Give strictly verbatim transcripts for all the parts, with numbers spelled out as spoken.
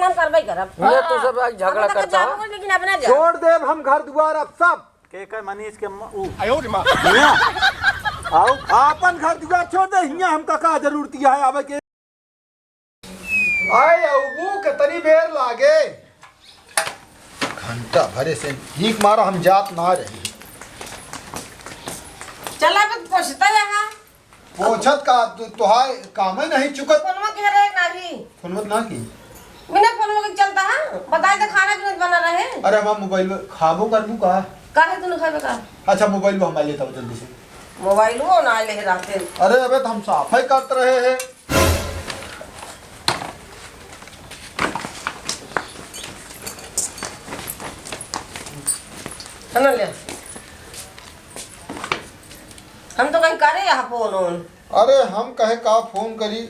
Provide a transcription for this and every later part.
हम करबे करब। ये तो सब आज झगड़ा करता है। लेकिन अपना जा। छोड़ देब हम घर दुआर अब सब। के कर मनीष के म-, ऊ। आयो रे माँ। मियाँ, आओ, आपन घर दुआर छोड़ दे, हियाँ हमका का जरूरत है आवे के? आए अबू, कितनी बेर लागे? घंटा भरे से हीक मारा, हम जात ना रही। चला, अब पोछता यहाँ। पोछत का? तू, तोहार कामे नहीं चुकत। फोनवा के रहे नाही। फोनवा ना की। बिना फोनवा के चलता है? बताई तो खाना पीना बना रहे। अरे, हमार मोबाइल में खाबो करबू का? काहे तू ना खाबे का? अच्छा, मोबाइल में हम लेता हूँ जल्दी से। मोबाइल वो ना ले रहते। अरे, अबे तो हम साफाई करत रहे हैं। है ना ले? हम तो कहीं करे यहाँ फोन वोन। अरे, हम कहे का फोन करी?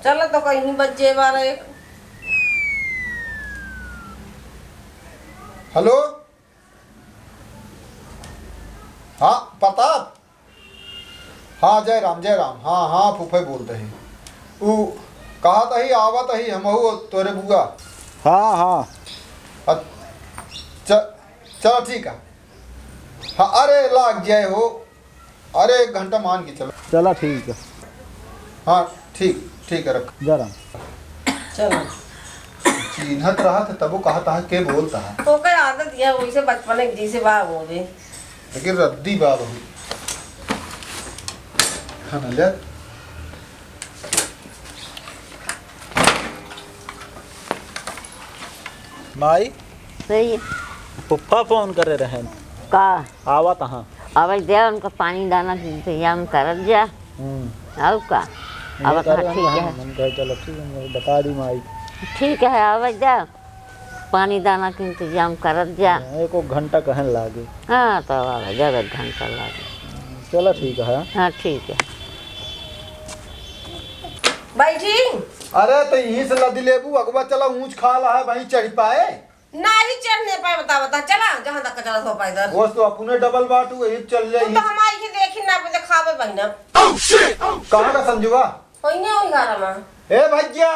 चलो, तो कहीं बज जे बारह एक। हेलो, हाँ प्रताप। हाँ, जय राम, जय राम। हाँ, हाँ, फूफे बोलत ही। ऊ कहत ही, आवत ही, हमहू तोरे बुआ। हाँ, हाँ। अ-, च-, चला, ठीक है। हाँ, अरे, लाग जाए हो। अरे, एक घंटा मान के चलो। चला, ठीक है। हाँ, ठीक, ठीक है, रख। जय राम। चलो। चिन्हत रहत है, तबो कहत है, के बोलत है? तो का आदत यह, वैसे बचपन एक जैसे बा वो भी। लेकिन रद्दी बा बहुत। है ना, ले। माई, सही है। फुफ्फा फोन करे रहे। का? आवत हाँ। आवत जा, उनका पानी दाना के इंतजाम करत जा। हम्म। और का? ये आवत करे हाँ, हम, ठीक है। हम कहे, चलो ठीक है, बता दी माई। ठीक है, आवत जा। पानी दाना के इंतजाम करत जा। हाँ, एक, एक घंटा कहन लागे। हाँ, तो आवा, जब एक घंटा लागे। चला ठीक है। हाँ, ठीक है। बैठी। अरे, तो यहीं से लदी लेबू, अगवा चला, ऊँच खाल है, वहीं चढ़ पाए। नाही चढ़ने पाए, बता, बता, चला, जहाँ तक चला सो पाए इधर। वो तो अपने डबल बाटू, वही चल तू जाई। तो हमारी के देखी ना, पे देखावे बहिना। कहाँ का संजुआ? होइने होई गारा माँ। ए भैया,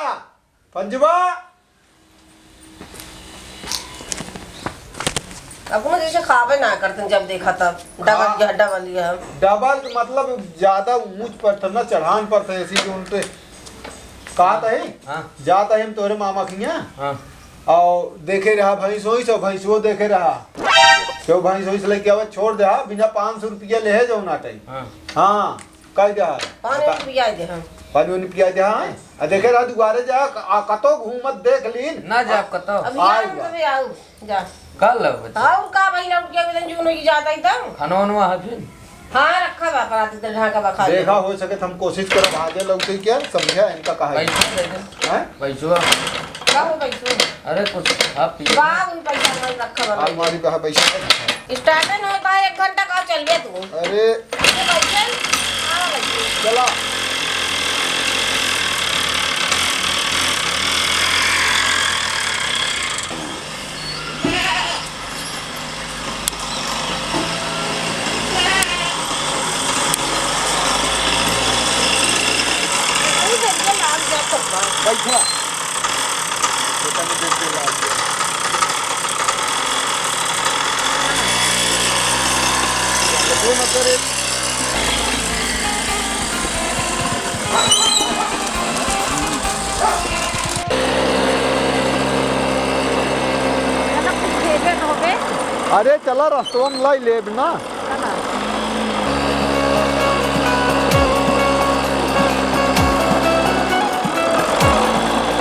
पंजवा। अपनो जैसे खाबे ना करते जब देखा तब। डबल हाँ। लिया, डबल लिया। डबल के मतलब ज्यादा ऊंच पर था ना, चढ़ान पर था, ऐसी जो उनके कहा था ही, हाँ। जाता ही हम तोरे मामा के यहाँ। हाँ। और देखे रहा भैंस वही सो, भैंसुओ देखे रहा। जो भैंस वही से लेके आवे, छोड़ दे, हाँ, बिना पाँच सौ रुपया ले है जो ना टाइम। हाँ। हाँ। कह दे, हाँ। पानी बता। उनी पियाई दे, हाँ। पानी उनी पियाई दे, हाँ। आ देखे रहा दुआरे जा, आ कतो घूमत देख लीन। ना जाब कतो। अब आइ यार बा। कभी आऊ, जा। कल लो बच्चा। और का भाई लौट के अभी जून की जाता ही तब। खाना वानवा है फिर? हाँ, रखा बा, पराती तो ढाका बा, खा ले। देखा हो सके तो हम कोशिश करब आजे लौटे के, समझा इनका कहा है। पैसा दे दे। हैं? पैसवा। का हो पैसो? अरे कुछ खा पी। का उन पैसा नहीं रखा बा? अलमारी पे है पैसा। Start न होई बा, एक घंटा का चलबे तू। अरे। तू बैठे, आवा लगी। चला। बैठा। अरे चला, रस्तवन लाई लेब ना।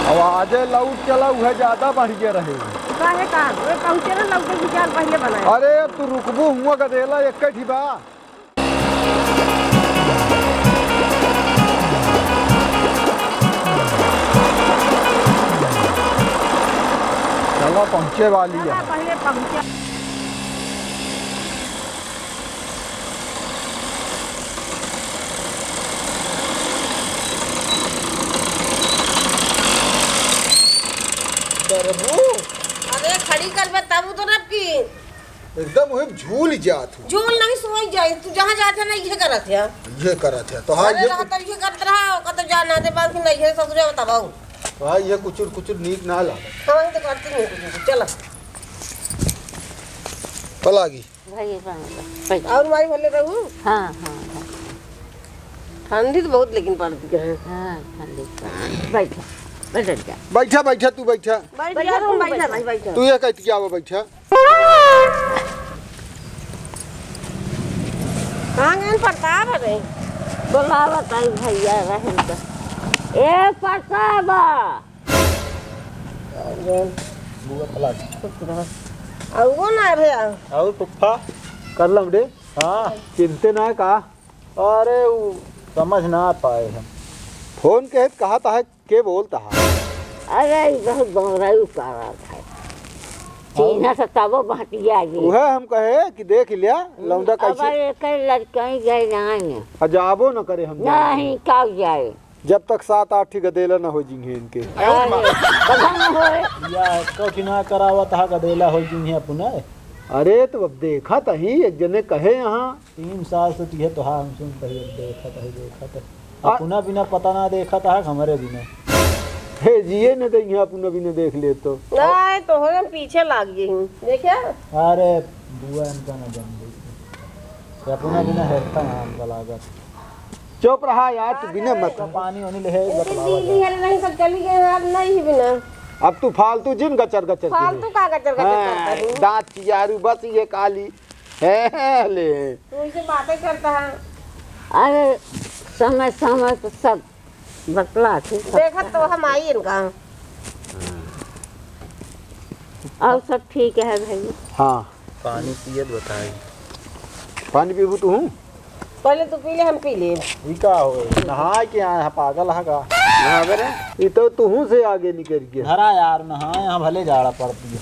अब आजे लौट चला, उहे ज्यादा बढ़िया रहे। काहे का? वे पहुँचे ना, लौटे विचार पहिले बनाए। अरे, अब तू रुकबू हुआ गदेला, एक ही बा। चला, पहुँचे वाली है। चला, पहिले पहुँचे। करबू? अरे, खड़ी करबे तब उतरब की। एकदम वही झूल जात हूँ। झूल नहीं, सोई जाई। तू जहाँ जात है ना, इहे करत है। इहे करत है। तो हाँ, अरे, ये रहा तो तब इहे करत रहा, ओका तो जान ना दे, बाकी नहीं है, ससुरे बताबो। भाई, ये कुचुर कुचुर नीक ना लागत। हम तो करती नहीं कुछ, चला। पलागी। भाई, ये पानी ला, बैठ। और माई भले रहू? हाँ, हाँ, हाँ। ठंडी तो बहुत लेकिन पड़ती है। हाँ, ठंडी पड़ती। बैठा, बैठ जा। बैठा, बैठा, तू बैठा। बैठ बैठा, जा, तुम तू बैठा, बैठा। भाई, बैठा। तू ये कहती क्या वो बैठा? कहाँ गए प्रताप रे? बोलावत आई भैया रहन का। ए प्रताप! बुआ पलागी। खुश रह। आ वो ना भैया। और फुफ्फा? कर लम रे। हाँ। चिंते ना का? अरे, उ समझ ना पाए हम। फोन के है, कहा था है, के बोलता है? अरे, ई बहुत बौराई उतारत है। और? चिन्हा से तबो बहटिया जी। उहे हम कहे कि देख लिया, लौंडा अब कैसे एक लड़कई गए नाई। आ, जाबो न करे हम जाने। नहीं, का जाए? जब तक सात आठ गदेला न हो जिंगे इनके। अरे, कहाँ न होए? या कौन ना करावत हा गदेला हो जिंगे अपने। अरे, तो अब देखा तही, एक जने कहे यहाँ। तीन साल से तुहे तो हाँ, हम सुन तही, देखा तही, देखा तही। आ- अपना बिना पता ना देखा तहा, हमरे बिना। हे, जिए न देंगे, अपना बिना देख ले तो। नहीं, तो हम पीछे लाग गए हूँ। देखे? अरे, बुआ इनका ना जम गई। अपना बिना हेरता ना हमका लागत। चुप रहा यार, तू बिना मत। पानी वानी ले है, इनकी बतलावा दीदी जा। है नहीं, सब चली गई, अब नहीं है बिना। अब तू फालतू जिन गचर गचर के फालतू है। का गचर गचर हाँ, करता है? दांत चियारू बस ये काली। है, ले। तू इसे बातें करता है। अरे, समय समय तो सब बतला थी, सब देखत तो हम आई इनका। और सब ठीक है भाई। हाँ। पानी पियत बताई। पानी पीबू तू? पहले तू पी ले, हम पी ले। ई का हो? नहाए के आए हैं, पागल है का? नहावे रे। ई तो तुहू से आगे निकल गया। धरा यार, नहाए यहाँ भले जाड़ा पड़ती है।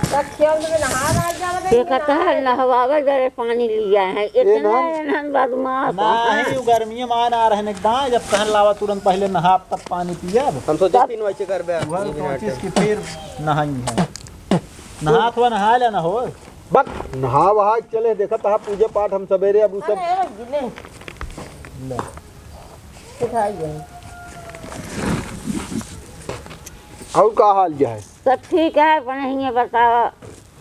तो खेल में नहा रहा है, जाड़ा ये कहता है, नहावे। नहवावे जरे पानी लिया है, ए इतना ना। एनहन बदमाश ना है। ही, वो गर्मी में आ रहे हैं, एकदम जब कहन लावा तुरंत पहले नहा तब पानी पियब। हम सोचे तब तीन बजे करबे। वह सोचिस कि फिर नहाई है। नहात हुआ नहा लेना हो। बक, नहा वहा के चले, देखत हा पूजा पाठ हम सबेरे अब उ सब। अरे, गिले। ले। उठाई गए। और का हाल जा है? सब ठीक है, बढ़िया बतावा।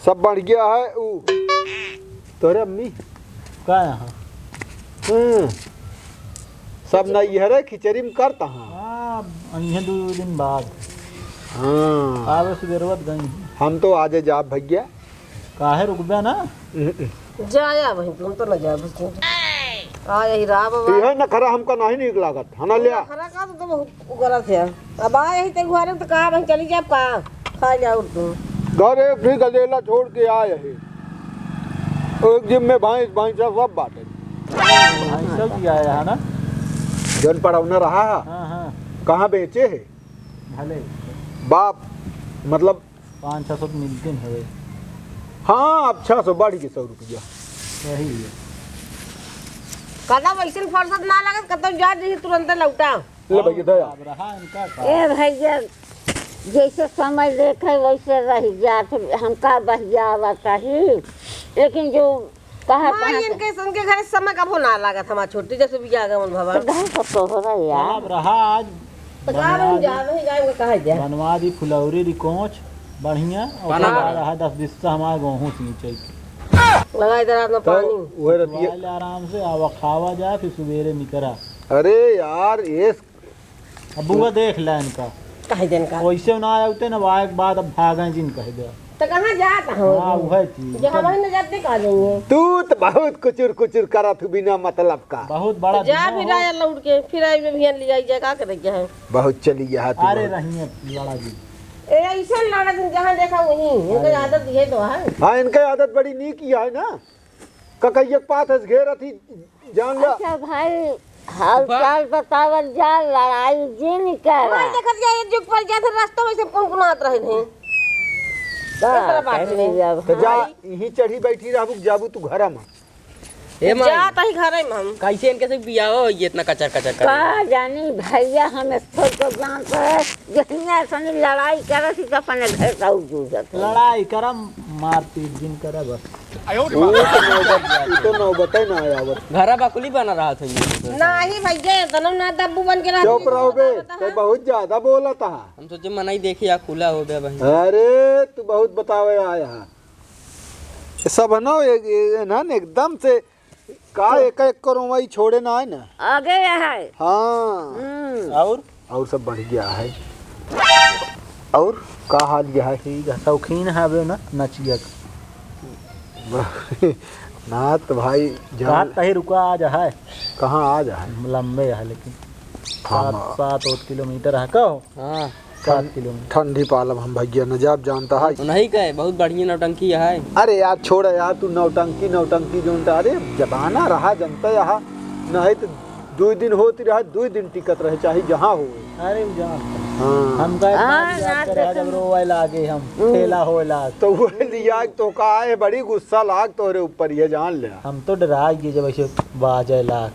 सब बढ़िया है। उ तोरे अम्मी? का यहाँ? हम्म। सब नैहरे खिचड़ी में करता हाँ। हाँ, अइहे दो दिन बाद। हाँ। आवे सुबेरवत गई। हम तो आजे जाब भैया। काहे रुकबे ना? हम्म। जाया भाई, तुम तो न जाबे। आ यही रहा बाबा। इहे नखरा हमका नहीं नीक लागत, है ना लिया? नखरा का तो तुम उगरत है। अब आ यही ते घरे तो कहा भाई चली जाब का? खा जाओ तुम। घर एक भी गदेला छोड़ के आए है। एक जिम में भैंस, भैंस सब बाटे। भैंस सब भी आया है ना? जौन पड़ौना रहा है। हाँ, हाँ। कहाँ बेचे है? भले। बाप, मतलब पाँच छः सौ तो मिलते हैं। हाँ, अब छः सौ बढ़ के सौ रुपया। वही है। कदा वैसन फुर्सत ना लगत, कतौ जा जइहे तुरंते लौटा। ले भैया, दया। अब रहा इनका का? ए भैया, जैसे समय देखे वैसे रह जात, हमका बहियावा कही, लेकिन जो कहा माँ, कहाँ इनके, इनके घरे समय कबो ना लागत, हमार छोटी जैसे बिया गवन भवन। तो घर पर तो हो रहा यार। अब रहा आज तो का बनवा बन दी, जावे, जाए वो कहा जाए। बनवा दी फुलौरी रिकोच बढ़िया, और पाना ओकरा बाद रहा दस बिस्सा हमार गेहूँ सींचे के। लगा इधर रात में तो पानी। वह रतिया वाले आराम से आवा, खावा जाए, फिर सुबेरे निकरा। अरे यार, ये अब बुआ देख ले इनका। कहे दिन का। वैसे ना आए होते ना, आए के बाद अब भागे जिन कह दे। तो कहाँ जात हो? हाँ, वही चीज। जो हम ही न जाते कह देंगे। तू तो बहुत कुचुर कुचुर करत हु बिना मतलब का। बहुत बड़ा तो जा दुनिया भी हो। लाया लौट के, फिर आई में भी ले आई जाए, का करे क्या है? बहुत चली गया तू अरे बहुत। रही है लड़ा जी। ए, ऐसे लड़ा दिन जहाँ देखा वहीं, इनका अरे। आदत ये तो है। हाँ, इनका आदत बड़ी नीक ही है ना। ककैया के पात है, घेरत ही जान ला। अच्छा भाई, हाल फूफा। चाल बतावल जा, लड़ाई जिन करा। वही देखत जाए, जुग पर जात रस्तों में से कुनकुनात रहे थे। का एकरा बात करी नहीं। अब तो जा, हम यहीं चढ़ी बैठी रहबू, जाबू तू घरा में। ए माई, जात ही घरे में हम। कैसे इनके से बियाह हो, ये इतना कचर कचर करे? का जानी भैया, हम इसको तो जानते हैं, जहिया सनी लड़ाई करत ही तो अपने घर का जूझत है। लड़ाई करम, मारपीट जिन करे बस। ऊ तो नौबत, ऊ तो नौबते ना आवत। घरा बकुली बना रहा था ये तो। नाही भैया, इतना ना दब्बू बन के रहा। चुप रहो बे, ते बहुत ज्यादा बोलत हा। हम सोचे मनई देखी या खुला हो गया भाई। अरे, तू बहुत बतावे आया हा। ये सब है ना, ये, ये ना एकदम से का एक एक करो वही छोड़े ना है ना। आगे है। हाँ। हम्म। और? और सब बढ़िया है। और का हाल यह है कि शौकीन है बे ना नचिया के? ना तो भाई जान कहाँ कहीं रुका आ जा है। कहाँ आ जा है? लंबे है लेकिन हाँ, सात, सात आठ किलोमीटर है कहो। हाँ। सात ठं-, किलोमीटर। ठंडी पालम हम भैया न जाब जानता है। उन्हीं का है, बहुत बढ़िया नौटंकी है। अरे यार छोड़ यार, तू नौटंकी, नौटंकी जोन ता, अरे जमाना रहा जनता यहाँ, नहीं तो दो दिन होती रहा, दो दिन टिकत रहे, चाहे जहाँ हो। अरे उ जानता है। हाँ। हमका एक हाँ, बार याद ना करे, तो जब तुम रोवे लागे हम, हम्म। ठेला होए लाग। तो वो लिया तो का है, बड़ी गुस्सा लाग तोहरे ऊपर, ये जान ले। हम तो डरा गए जब ऐसे बाजे लाग।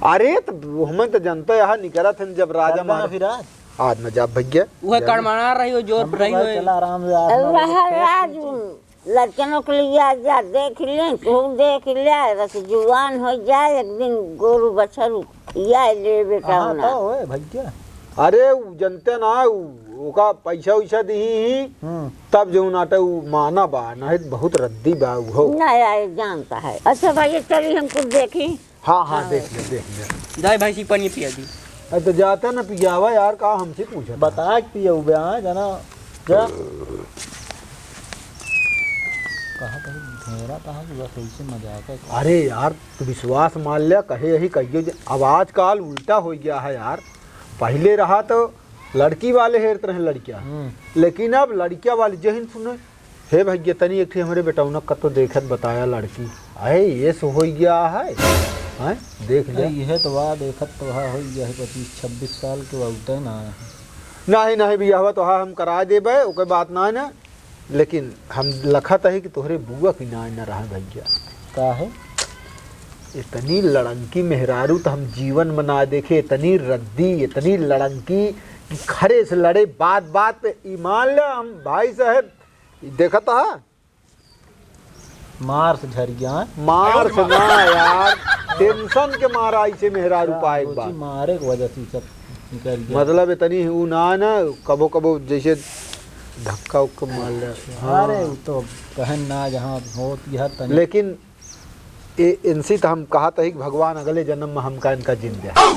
अरे तो हमें तो जनता यहाँ निकलत हैं जब राजा चल ना मार फिर आज। आज न जाब भैया। उहे जाब। कड़मड़ा रही हो, जोर पर रही हो। चला आराम से, आराम से। रहा राजू, लड़कनों के लिए आ जा, देख ले, तू देख ले, बस जुआन हो जाए, एक दिन गोरू बछरू या ले बेटा हाँ, होना। तो होए भैया। अरे, उ जनते ना, उ, ओका पैसा वैसा दिही ही, हम्म। तब जो नाटे उ माना बा, नहीं तो बहुत रद्दी बा उ हो। नहीं आए जानता है। अच्छा भैया, चलिए हम कुछ देखी। हाँ, हाँ, हाँ। देख ले, देख ले। जाए भैंसी पानी पिया दी। अरे तो जाता ना पियावा यार, का हमसे पूछत है? बता के पियऊ बे, हाँ, जाना, जा। कहा कहीं घेरा कहा कि बस ऐसे मजाक है। अरे यार, तू विश्वास मान ले, कहे यही कहिए जे अब आजकल उल्टा हो गया है यार। पहले रहा तो लड़की वाले हेरत रहे लड़किया, हम्म। लेकिन अब लड़किया वाले जहिन सुने हे भैया, तनी एक ठे हमरे बेटौना कतो देखत बताया लड़की। अरे, ये सो होई गया है। हैं? देख ले। अरे, यह तो वाह, देखत तो हा होई गया है, पच्चीस छब्बीस साल के बहुते ना है। नहीं, नहीं, बियाहवा तो हा हम करा देबे, ओके बात ना है ना। लेकिन हम लखत है कि तोहरे बुआ की ना, ना रहा भैया। का है? इतनी लड़ंकी मेहरारू तो हम जीवन में ना देखे, इतनी रद्दी, इतनी लड़ंकी कि खरे से लड़े बात बात पे। ईमान ले हम भाई साहब, देखत हा? मार से झर गया है। मार से ना यार, tension के मारा ऐसे मेहरारू पाए एक बार। मारे के वजह से सब निकल गया। मतलब इतनी ऊ ना, ना, कबो कबो जैसे धक्का उक्का मार ले। हाँ। अरे, उ तो कहन ना जहाँ होत यह तनी। लेकिन ए, इनसी तो हम कहत ही कि भगवान अगले जन्म में हमका इनका जिन दे। झेल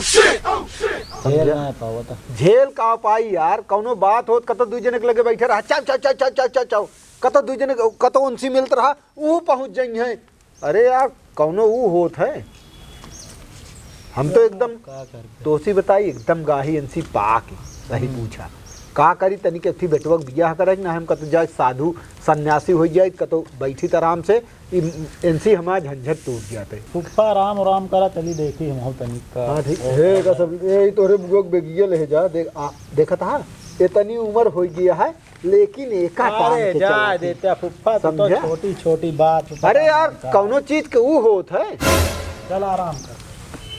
समझे? ना पावत। झेल का पाई यार, कौनो बात होत, कतो दुई जने के लगे बैठे रहा, चाव, चाव, चाव। कतो दुई जने, कतो उनसी मिलत रहा, ऊ पहुँच जाई है। अरे यार, कौनो ऊ होत है? हम तो एकदम का करबे? तोसी बताई, एकदम गाही इनसी पाक, सही हम्म। पूछा। का करी, तनिक एक ठे बेटवा के बियाह करे, ना हम कतो जाए साधु सन्यासी हो जाए, कतो बैठी त आराम से, इ-, इनसी हमार झंझट टूट जाते। फुफ्फा राम राम करा, चली देखी हम तनिक का। हाँ, ठीक। हे, का सब, ए, तोहरे बुआ के बेगिया ले जा, देख, आ, देखत हा? इतनी उम्र हो गया है, लेकिन एका टांग अरे, के जा चलत ही। देते फुफ्फा, तू तो समझा? छोटी, छोटी बात बता अरे यार, का? कौनो चीज के ऊ होत है। चल आराम कर।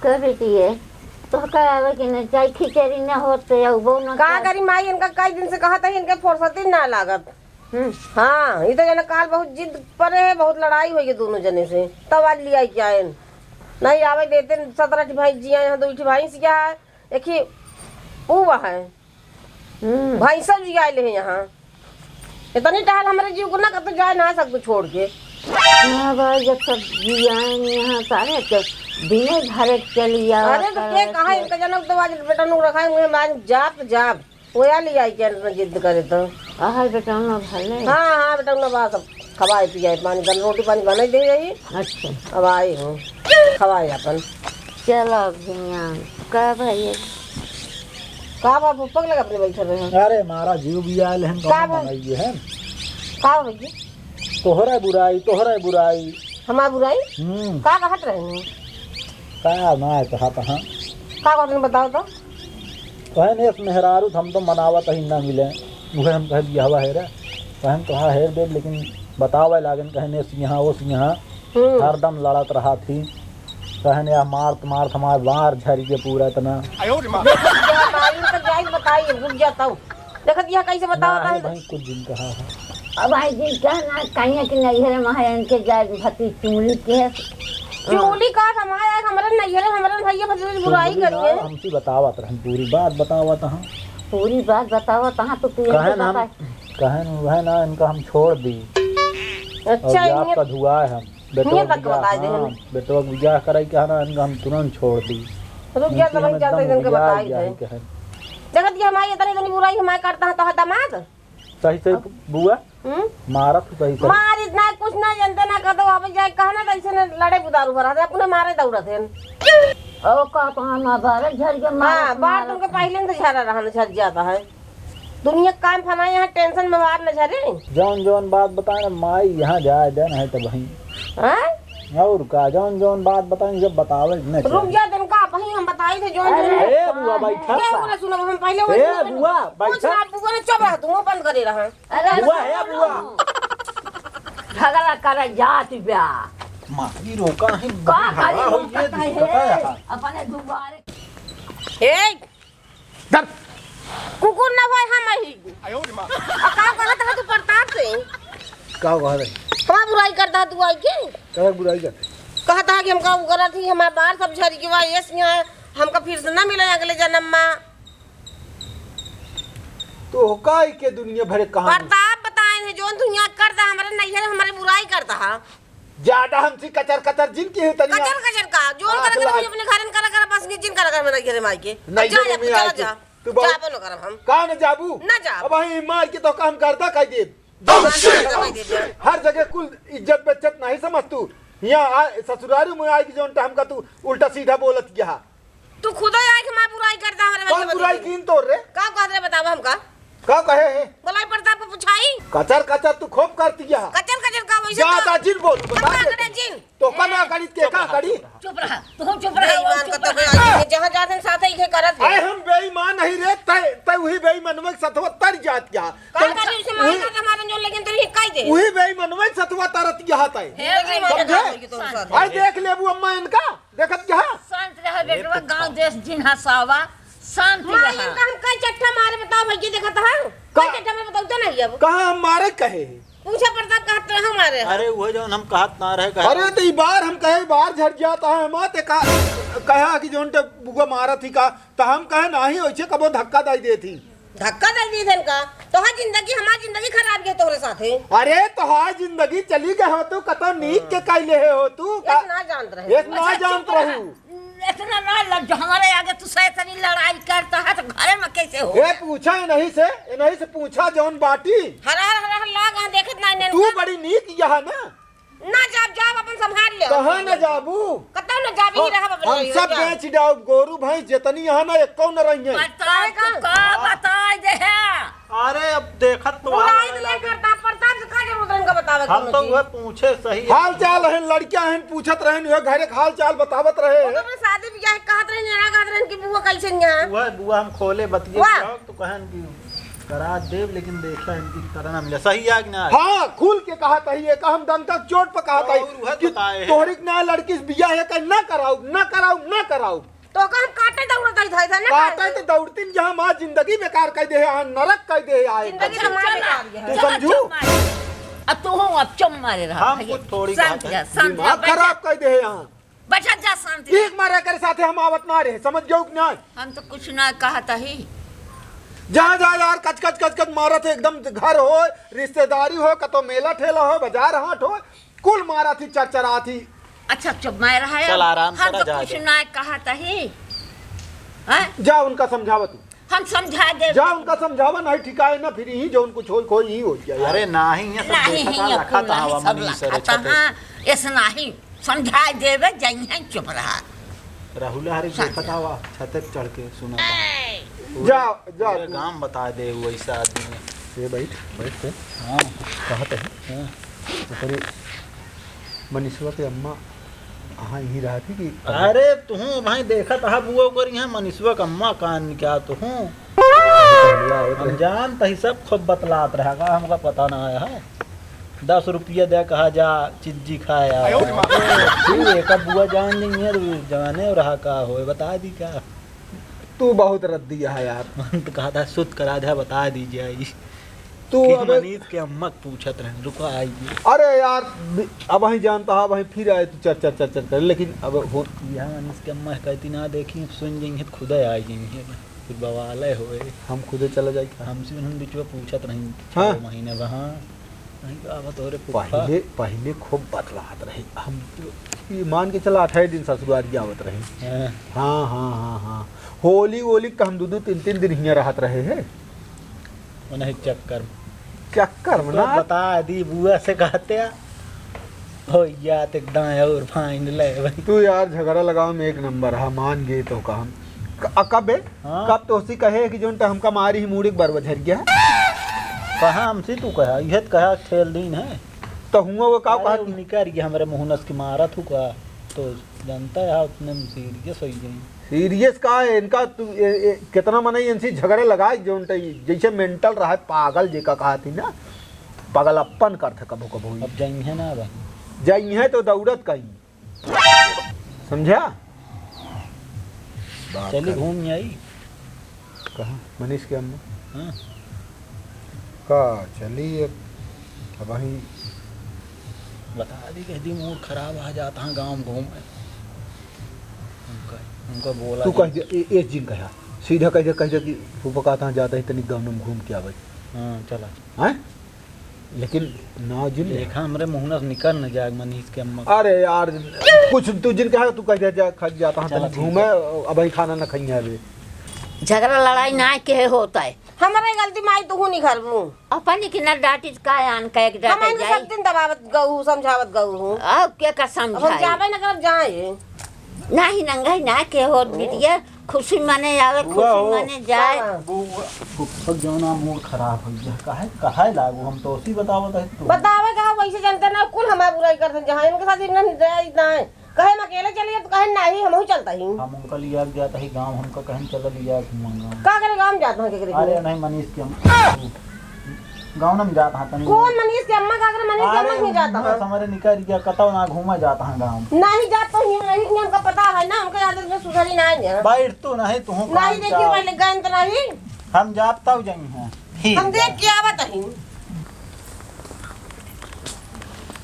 कर बेटी है, तो का आवे कि नहीं, चाहे खिचड़ी न होत तो या उबो न का कर। करी माई, इनका कई दिन से कहत है, इनके फुर्सत ही ना लागत। हम्म। हाँ, ये तो जना काल बहुत जिद परे है, बहुत लड़ाई हुई है दोनों जने से, तब आज लिया के आए। नहीं आवे देते, सत्रह ठी भाई जिया यहाँ, दो ठी भाई सिया है, एक ही ऊ है। हम्म। भाई सब जिया ले हैं यहाँ। इतनी टहल हमारे जीव को ना कतो जाए ना सकतो छोड़ के। हाँ भाई, जब सब जिया यहाँ सारे तो दिने भरे चली आवा अरे तो के कहा इनका जनम तो आज बेटा नु रखा है, मुझे मान जाप जाप। ओया ले आई के इतना जिद करे तो। आहार बेटौना भले। हाँ, हाँ, बेटौना बा सब खवाए पियाए, पानी बन, रोटी पानी बनाई दे यही। अच्छा। अब आई हूँ, खवाए अपन। चलो भैया, का भैया? का बा, पग लगा अपने बैठे रहे। अरे, मारा जीव भी आयल है, का कौन बा? बनाइए है? का बा भैया? तोहरा बुराई, तोहरा बुराई। हमार बुराई? हम्म। का कहत रहे? का ना है, कहा, कहा। का कहत रहे, बताओ तो। कहे ने, "इस मेहरारू त हम तो मनावत ही ना मिले।" उहे हम कहे, "बियाहवा है रे।" कहे, "तोहार हेर देब, लेकिन बतावे लागन।" कहे ने, "इस यहाँ, उस यहाँ।" हम्म। हरदम लड़त रहा थी। कहे ने, "आ मारत, मारत हमार बार झरी के पूरा इतना।" देखत बिया, माई तो जाई बताई, रुक जा तऊ। देखत बिया कैसे बतावत ना, है। भाई, कुछ दिन कहा है। अब आई जी का ना कहिए कि नैहरे में है, इनके जाए भती चुंगली के। चुंगली का हमारे, हमारे नैहरे, हमारे भैया भतीजे की बुराई चुंगली ना, करिए। हमसे बतावत रहन, पूरी बात बतावत हाँ। पूरी बात बतावत हाँ तो तू इनके कहे ना हम, बता। कहे ना, वह ना इनका हम छोड़ दी। अच्छा, और ये इन्हें आपका धुआ है हम। बेटवा नियत तक बियाह, बताए दे हाँ, हमें। बेटवा के बियाह कराई के है ना, इनका हम तुरंत छोड़ दी। रुक जा, इनकी तब हमें क्या एकदम तो इनके उबियाई बताई गया दे। है कि है। देखत कि हमारी इतनी, इतनी बुराई हमारे करता है तो है दामाद। सही से अब बुआ, हम्म? मारा तू सही से। मार इतना कुछ ना जानते ना, कतो वापस जाए, कहा ना तो ऐसे ना लड़े बुदारू भरा थे, अपने मारे दौड़त हैं। ओ का, कहाँ ना बारह झर के मारा हाँ, तू, बार मारा तुमके तू। पहले से झरा रहा ना, झर जाता है। दुनिया काम फना यहाँ tension में बाहर न झरे। जौन जौन बात बताए ना माई, यहाँ जाए दे नहीं तो भाई। हाँ? और का, जौन जौन बात बताए जब बतावे न रुक चाहे। जा, तुमका अबही हम बताई थे जौन अरे, जौन। ए बुआ, बैठा क्या सा। बोला सुनो, हम पहले वो ए सुनो। बुआ, कुछ बैठा। ना, बुआ ने चुप रहा, तू मुंह बंद करे रहा। अरे बुआ, ए बुआ। झगड़ा करे जात ब्या। माई रोका है, का बड़ी करे हवा हो, रोका ये है? दिक्कत है। अपने दुआरे। ए, डर। कुकुर न होय, हम ही। आ का कहत है तू प्रताप से? का कहत है? हमार बुराई करता है तू आई के? का बुराई करता? कहता है कि हमका उगरा थी, हमार बार सब झरी के बा, ये सिया हमका फिर से ना मिले अगले जन्म में। तो होका ही के दुनिया भरे कहानी। प्रताप बताए है, जोन दुनिया करता है, हमारे नैहर हमारे बुराई करता है। ज्यादा हमसे कचर कचर जिन की है तनिया। कचर कचर का? जोन आँख करा कर लाल। अपने घरन करा कर बस जिन करा कर मेरा घेरे माई के। नहीं, जा, नहीं, जा, नहीं, जा, आई जा। के। तू बहुत जाबो न करब हम। का न जाबू? न जाब। अब वहीं मार के तो काम करता कह दे। जान से करवाई दे दिया। हर जगह कुल इज्जत बेइज्जत नहीं समझ तू। यहाँ आ, ससुरारी में आई के जोन टाइम का तू उल्टा सीधा बोलत गया। तू खुदे आए के माँ बुराई करता हमारे कौन बच्चे बुराई बच्चे। कीन तोर रे? का कहत रे बतावा हमका? का कहे है? बोलाई प्रताप को पुछाई। कचर कचर तू खूब करती है। कचर कचर का वैसे जा, तो जा, जिन बोल, हम बता का दे। करे जिन? तो का ना करी, के का करी? चुप रहा, तू चुप रहा, बेईमान चुप का तो रहा। कोई आदमी नहीं, जहाँ जाते हैं साथ ही के करत है। अरे हम बेईमान नहीं रे, तय, तय वही बेईमनवे के सथवा तर जात गया। का तो करी उसे वही मारना था हमारे जो लेकिन तेरी हिकाई दे। वही बेईमनवे के सथवा तरत गया तय। हे जिंदगी में बेईमान। समझे? जान लगी तो साथ। अरे देख लेबू अम्मा इनका। देखत क्या? शांत रह बेटवा, गाँव देश जिन हसावा, शांत माँ, रह। इनका हम कई चट्टा मारे बताओ भैया, देखत है? का? कई चट्टा मारे बताओ तो नहीं अब। कहाँ हम मारे कहे? पूछा पड़ता कहत रहे हमारे। अरे वो जौन हम कहत ना रहे, कहे। अरे तो ई बार हम कहे, बार झड़ जाता है, हम ते का, कहा कि जौन ते बुआ मारत ही का, तो हम कहे नाही, वैसे कबो धक्का दाई देती। धक्का दे दी धन का। तोहार जिंदगी, हमार जिंदगी खराब गए तोहरे साथे। अरे, तोहार जिंदगी चली गए हो तू, कतो नीक के हाँ। काई ले हो तू, का? इतना जानत रहे। इतना अच्छा, जानत चुप रहा। रहू। इतना ना लग, जो हमारे आगे तू सैतनी लड़ाई करता है, तो घरे में कैसे हो? ए, पूछा इन्हीं से, इन्हीं से पूछा जौन बाटी। हर, हर, हर, हर लाग, हाँ, देखत ना, इन्हें तू का बड़ी नीक यहाँ ना। ना जाब, जाब, अपन संभाल ले। कहाँ न जाबू? कतौ न जाब, ही हम, रहब अपन हम रहियो, सब जा। बेच डाउब, गोरू भैंस जितनी यहाँ ना, एको न रहिए। बताए काहे तो का? का बताए दे है? अरे, अब देखत तो बुराई हाल तो नहीं करता, प्रताप से का जरूरत है इनका बतावे हम कोनो तो चीज? वह पूछे सही है। हाल चाल रहन, लड़कियां रहन, पूछत रहन, वह घरे के हाल चाल बतावत रहे। वो तो अपने शादी ब्याह कहत रहन, यहाँ कहत रहन कि बुआ कैसे यहाँ? वह बुआ हम खोले बतिये वाह। तो कहन कि करा देब, लेकिन देखा इनकी तरह ना मिला। सही है कि ना? हाँ, खुल के कहा तही, एक हम डंका चोट पर कहा तही और वह कि बताए है। तोहरी के ना लड़की से बियाह है, कहे ना कराऊ, ना कराऊ, ना कराऊ। तो का हम काटे दौड़त आई था, ना काटे कराऊ। तो दौड़ती न, जहाँ माँ जिंदगी बेकार कर दे है, यहाँ नरक कर दे है, आए जिंदगी कर दे। हमारे बेकार है। तू समझू? अब तू हो, अब चुप मारे रहा। हम कुछ थोड़ी शांत बात है। रह, शांत रह, दिमाग बैठ जा। खराब कर दे है यहाँ। बैठा जा शांति से। एक मारे करे साथे हम आवत ना रहे, समझ गयो कि ना? हम तो कुछ ना कहत ही। जा, जा यार, कच, कच, कच, कच मारत है, एकदम घर हो, रिश्तेदारी हो, कतो मेला ठेला हो, बाजार हाट हो, कुल मारत ही, चरचरात ही। अच्छा, चुप मैं रहा चल, यार। आराम हम करा, तो जा, कुछ जा। ना कहत ही। हैं? जा, उनका समझावा तू। हम समझा देब। जा उनका समझावा, नहीं ठिकाए ना, फिर यहीं जो उनको छोल खोल यहीं हो जाए। अरे नाही, ये सब नहीं, देखत ये रखत कुल हवा सब मनीष रे रखत छते। हाँ, ऐसे नहीं। समझा देबे, जइहें चुप रहा। राहुल हरे समझा। देखत हवा, छते पे चढ़ के सुनत हवा। जा, जा पूरे तू। गांव बता दे वो ऐसा आदमी है। ये बैठ, बैठ के। हाँ। कहत है। हाँ। ओकरे मनीषवा के अम्मा हाँ, यहीं रहत ही कि अरे, तुहूँ भाई देखत हा बुआ करी हैं, मनीषवा के अम्मा कान क्या तुहूँ? हम जानत ही सब खूब बतलात रहा का, हमका पता ना आया है। दस रुपया दे कहा जा, चिज्जी खाए आ। आयो रे माँ। तू एक बुआ जान नहीं है, तो जाने रहा का होए, बता दी का? तू बहुत रद्दी है यार। मन तो कहा था, सुत करा दे, बता दीजिए। तू कि अबे मनीष के अम्मा के पूछत रहन, रुका आइए। अरे यार, अबहीं जानता है, अबहीं फिर आए तू चर चर चर चर कर, लेकिन अब हो। यह मनीष के अम्मा कहती ना देखी, अब सुन जाइए तो खुदा आ जाइए, फिर बवाले होए। हम खुदे चला जाए का? हमसे उन्होंने बिचवा पूछत रही हाँ। छह महीने वहाँ। नहीं तो अब तोरे फुफा। पहले, पहले खूब बतलात रहे, हम तो ये मान के चला अठारह दिन ससुराल आवत रहे। हाँ। हाँ, हाँ, हाँ, हाँ। होली, होली का हम दो, दो, तीन, तीन दिन हियाँ रहत रहे हैं। उन्हें चक्कर। चक्कर में तो ना? बता दी बुआ से कहते हैं। हो या तो एकदम और फाइन ले भाई। तू यार झगड़ा लगावे में एक नंबर है, मान गए तो का हम। क-, आ, कब बे? हाँ। कब तोसी कहे कि जोन त हमका मारी ही मूड़ी के बरवा झर गया? कहाँ हमसे तू कहा? यह तो कहा ठेल दिन है। तो हुआ वो का अरे कहा? उ निकर गया हमरे मुहनस के मारा थू का? तो जानता है उतने में सीरियस हो गई। सीरियस का है इनका? तू ए, ए, कितना मनई इनसे झगड़े लगाए, जोन त जैसे मेंटल रहा है, पागल जेका कहा थी ना, पागलप्पन करत है कभो कभो ही। अब जाइए ना भाई। जाइए तो दौड़त कहीं, समझा? बात चली कर। घूम आई। कहाँ? मनीष के अम्मा? हाँ। का चली अब, अब वहीं। बता दी, कह दी मूड खराब, आ जाता है गाँव में घूम। उनका, उनका बोला तू जी। कह दे, ए, एक जिन कहा, सीधा कह दे, कह दे कि फूफा कहता है जाता ही तनिक गाँव में घूम के आवे। हाँ, चला। हैं? लेकिन ना जिन देखा, हमरे मुहना से निकल न जाए मनीष के अम्मा। अरे यार, कुछ तू जिन कहा, तू कह दे, जा, खा जाता हूँ, चला, तनी ठीक घूमे, है। अब ही खाना न खाइए अभी। झगड़ा लड़ाई ना के होता है। हमारे गलती माई, तू नहीं घर मुँह। अपन की ना डांटी का आन कह के हम डांटे इनके जाई। सब दिन दबावत गऊ हूँ, समझावत गऊ हूँ। अब के का अब हम समझाई? जाबे न करब, जाए। नाही नंगाई ना के होत बिटिया, खुशी मने आवे, खुशी वाह हो। मने जाए। हाँ। बुआ, फुफक जौना मूड खराब हो गया। काहे, काहे लागू? हम तो उसी बतावत है तू। बतावे का, वैसे जनते ना, कुल हमार बुराई करते, जहाँ इनके साथ इन्हें जाए ना है। कहे हम अकेले चलिए, तो कहे नाही, हमहू चलता ही। हम उनका लिया के जाता ही गाँव, हमका कहन चला लिया घुमा गाँव। का करे गाँव जाता है, के करे अरे घुमा? नहीं, मनीष के हम गाँव ना में जात हाँ तनी। कौन मनीष के अम्मा का अगर मनीष के अरे अम्मा क्यों जाता उनमें है? समरे निकल गया, कतौ ना घूमा जात हाँ गाँव। नहीं जात तो ही नहीं, कि हमका पता है ना, हमका आदत में सुधरी ना है। बैठ तू नहीं, तू नहीं देखी पहले गए तो नहीं। हम जात तब जाई हैं। ठीक हम देख बा। के आवत ही।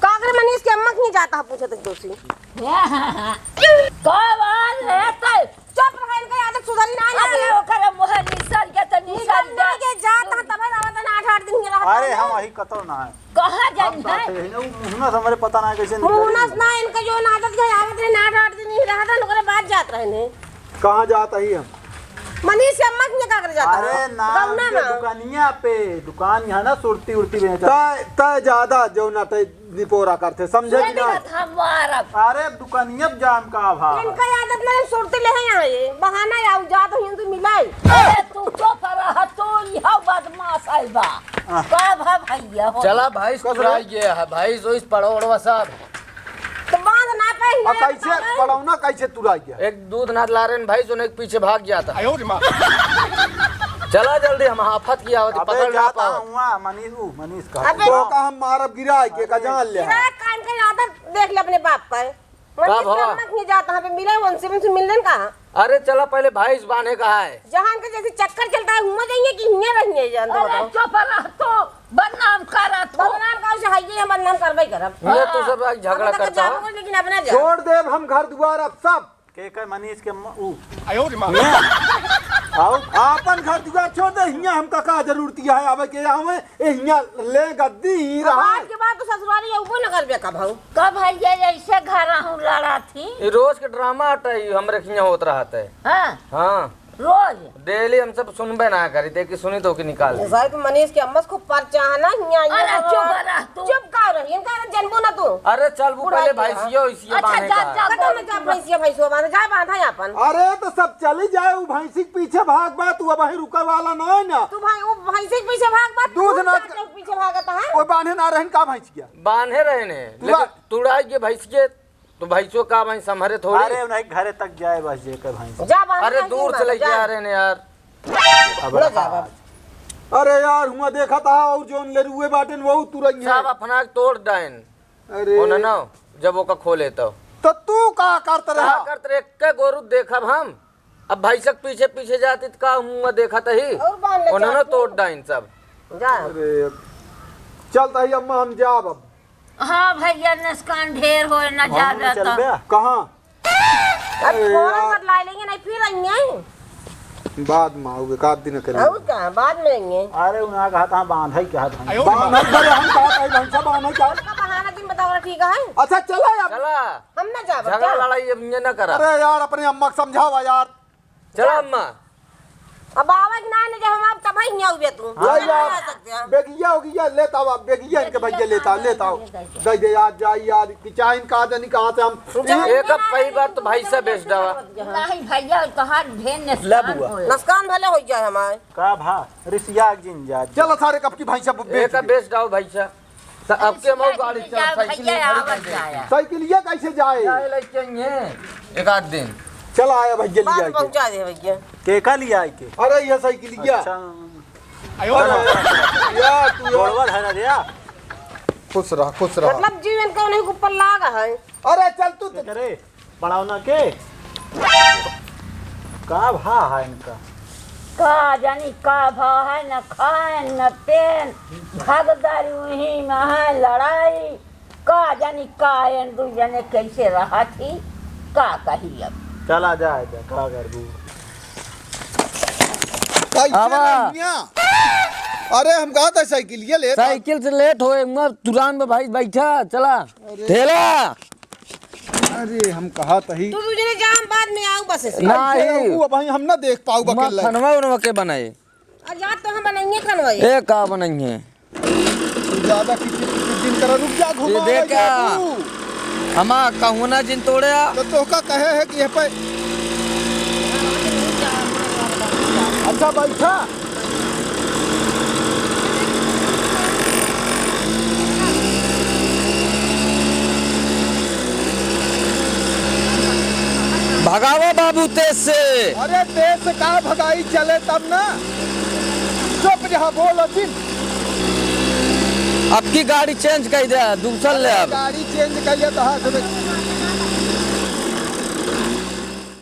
का अगर मनीष के अम्मा क्यों जाता है, पूछत है दोषी। का बात है तै? चुप रहा, इनका आदत सुधरी ना है अरे, अभी। ओकरे मुँह निसर के तो निसर निकल दे। नहीं के जात है, तब आवत है ना, आठ, आठ दिन के रहत अरे, है। हम वही कतौ ना है। कहाँ हम जाई है? कहते हैं ना, वो मुहना से हमारे पता ना है कैसे निकली। मुहना से ना, इनका जो आदत है, आवत है ना, आठ, आठ दिन ही रहत है, ओकरे बाद जात रहे ने। कहाँ जात ही हम? मनीष के अम्मा के का करे जाता है? अरे ना, गौना उनके ना। दुकानिया पे, दुकान यहाँ ना सुरती उरती बेचत। तै, तै ज्यादा जो ना तै निपोरा करते, समझे ये कि ना? दिखत हम मारब। अरे दुकानिया पे जाम का भाव है? इनका आदत नहीं, सुरती ले हैं यहाँ ये, बहाना या उ जात हैं तो मिलाई। अरे तू चुप रह, तू यह बदमाश है बा। आह। का भा भैया हो? चला भैंस कस रे? तुराई गया है, भैंस वैस पड़ोड़वा सब। तो बांध ना पाए, आ, ना कैसे पाए। पड़ौना कैसे तुराई गया? एक दूध ना ला रहे हैं भैंस, उन्हें पीछे भाग जाता। आयो रे माँ। चला जल्दी, हम आफत की आवत, अबे पकड़ ना जाता पाओ। हुआ, मनीष, ऊ, मनीष का। अबे तो का हम मारब गिरा के, का जान ले। गिरा कान के आदत देख ले अपने बाप पर। का मनीष भवा? के अम्मा के जाता, हमें मिले, उनसे, उनसे मिलने का। अरे चला पहले भैंस बांधे का है। जहाँ इनके जैसे चक्कर चलता है, हुआ जाइए कि हियाँ रहिए, जान दो अरे बताओ। चुप रह तू, बदनाम करत हो। बदनाम का से हाइए, हम बदनाम करबे करब। ये तू सब आज झगड़ा अब तक करता जान हो। को, लेकिन अपना जान। छोड़ देब हम घर दुआर अब सब। के, के मनीष के म-, ऊ। आयो रे माँ। आओ, आपन घर दुआर छोड़ दे, हियाँ हमका का जरूरत है आवे के, आवे, ए हियाँ ले गद्दी ही अब रहा। आज के बाद तो ससुरारी अउबो न करबे का भाऊ। का भैया ऐसे घर आहूँ लड़ा थी? ये रोज के ड्रामा हटे, ये हमरे खियाँ होत रहत है। हाँ। हाँ। रोज? डेली हम सब सुनबे ना करी, देखी सुनी तो की निकाल दी। साहब मनीष के अम्मस खूब परचा है ना, हियाँ, हियाँ अरे बाबा। चुप रह तू। चुप का रही, इनका जनबो ना तू। अरे चल वो बुढ़ा पहले गया। भैंसिया, भैंसिया अच्छा, बांधे जा, का। जा, कटो बोल में जा, तू। भैंसिया, भैंसवा बांधे, जा बांधा अपन। अरे तो सब चली जाए, वो भैंसी के पीछे भाग बा, तू अब वहीं रुके वाला ना है ना। तू भाई, वो भैंसी के पीछे भाग बा, तू दूध ना जा, के पीछे भागत है। वो बांधे ना रहन का भैंस गया? बांधे रहने, तू लेकिन बा- तुड़ाई के भैंस के तो भैंसो का भाई संभरे थोड़ी। अरे, उन्हें घरे तक जाए बस, जेकर भैंस। जा बाहर अरे, नहीं दूर से मानो, लेके जा। आ रहे हैं यार। अब ले जा रहा। बाबा। अरे यार, हुआ देखा था, और जोन लेरुए बाटेन, वहू तुरई है। सब अपना तोड़ डाइन। अरे। ओ ना, ना, जब ओका खोले तो। तो तू का करत रहा? का करत रहे? एक्के गोरू देखब हम। अब भैंसक पीछे पीछे जाती त का हुआ देखत ही? और बांध ले उन्होंने चाहती। तोड़ डाइन सब। जा। अरे, चल तही अम्मा, हम जाब अब। हाँ भइया, नुकसान ढेर होए ना, जा जाता। कहाँ? अब अरे फोन यार। बदलाइ लेंगे, नहीं फिर आएंगे। बाद में आउबे, एक आध दिन अकेले। और का, बाद में आएंगे। अरे, उन्हा कहा था, बांधइ कहा था। बांधइ, अरे, हम कहा था, भैंसा बांधइ का? का बहाना दिन बताओ ना, ठीक है? अच्छा, चला यार। चला। हम ना जाब, झगड़ा चल। लड़ाई अब ये ना करा। अरे यार, अपने अम्मा के समझावा यार। चला अम्मा। अब आवे कि ना, ना, जब हम आप तब ही आउबे तू। हाँ। हम ना यार, आ सकते हैं। बेगिया हो गया, लेता आओ, बेगिया इनके भैया लेता, लेता आओ। दे दे यार, जाई यार, कि चाहे इनका आदमी कहाँ से हम। जा। एक अब पहली बार तो भैंसा बेच डावा। नहीं भैया, तोहार ढेर ले नुकसान बुआ। होए। नुकसान भले हो जाए हमारे। का भा, रिसिया के जिन जा। चलो सारे कब की भैंसा बेच एक दे। बेच डावा भैंसा। तो अब के मऊ गाड़ी चला, साइकिल भैया, आवत जाया। साइकिलिया कैसे जाए? जाए लेके आएंगे एक आध दिन। चला आया भैया, बाद लिया के। पहुंचा दे भैया। के का लिया आए के? अरे ये साइकिलिया। अच्छा। अरे यार, तू यार। गोड़वा धरा दे यार। खुश रह, खुश रह। मतलब जीवन का उन्हीं के ऊपर लाग है। अरे चल तू, तू। करे? पड़ाव ना के? का भा है इनका? का जानी का भा है, न खाएन, न पेन, भगदड़ उही में है लड़ाई। का जानी का एन दू जने कैसे रहत ही, का कही अब। चला जाए दे, का करबू? कैसे आवा। रहिया? अरे हम कहा था साइकिलिया लेट। साइकिल से लेट होए, मैं तुरान में भाई बैठा, चला। अरे। ठेला। अरे, हम कहा तही। तू दूजने जा, हम बाद में आऊ बस से। नहीं। कैसे रहू? अब हम ना देख पाऊ बकेल। खनवा उनवा के बनाए? अरे, जा तो हम बनाएंगे खनवा। ए, का बनाएंगे? तू ज्यादा किचिर किचिर दिन करा, रुक जा, ये घुमा देख ले क्या? तू। हमा कहूना जिन तोड़े आ। तो तोहका कहे है कि ये पे। अच्छा, बैठा। भगावा बाबू तेज से। अरे तेज से का भगाई, चले तब ना। चुप रहा, बोलो जिन। अब की गाड़ी change कर दे, दूसर ले अब। गाड़ी change कर ले तो हाथ में।